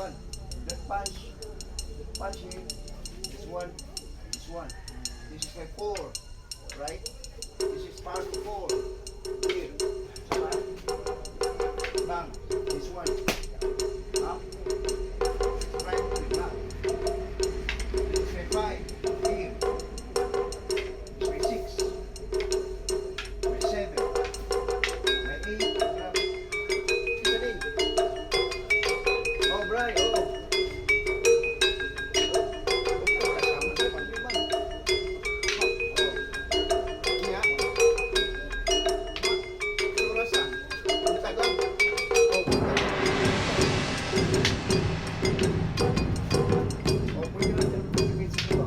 one. That punch, punch here, this one, this one. This is my four, right? This is part four. Here. Bang. This one. Up. Right. Bang. This is my five. Here. This is my six. My seven. My eight. Grab. What's the name? Oh, Brian. Oh. Oh, kasama sa panliman. Oh. Niya. Oras ah. Buntag lang. Oh, buntag. Oh, pwede na dyan. 20 minutes ito.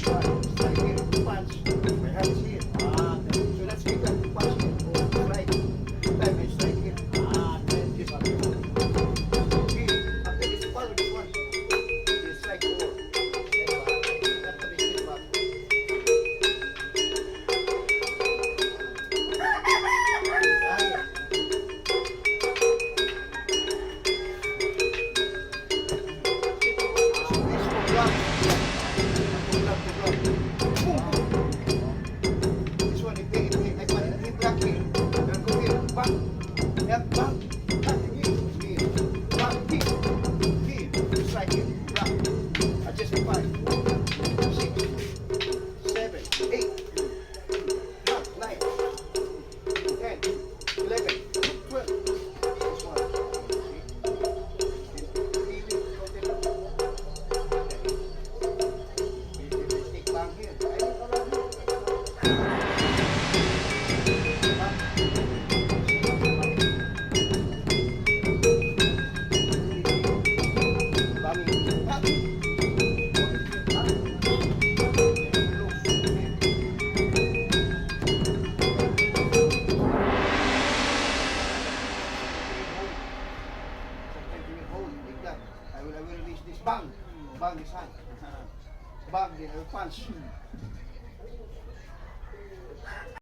One, strike here. Punch. My hand is here. Ah, So that's bigger. Punch here. Oh, strike. Time I strike here. Ah, This one. Here. After this, follow this one. This strike four. Step back. After this, step back. Ah, so this for block. For block, for block. Boom, boom. This one, if he block here, then go here. Bang. Yeah, bang. Bang. Here, here. Bang. Here. Here. Strike here. Block. Adjust the five. Six. Seven. Eight. Nine. 10. 11. 12. This one. See? Then he will take bang here. Ay, wala here. Bang. Banging. Bang. Bang. Close. Sometimes you will hold like that. I will release this. Bang! Bang this hand. Bang, then I will punch.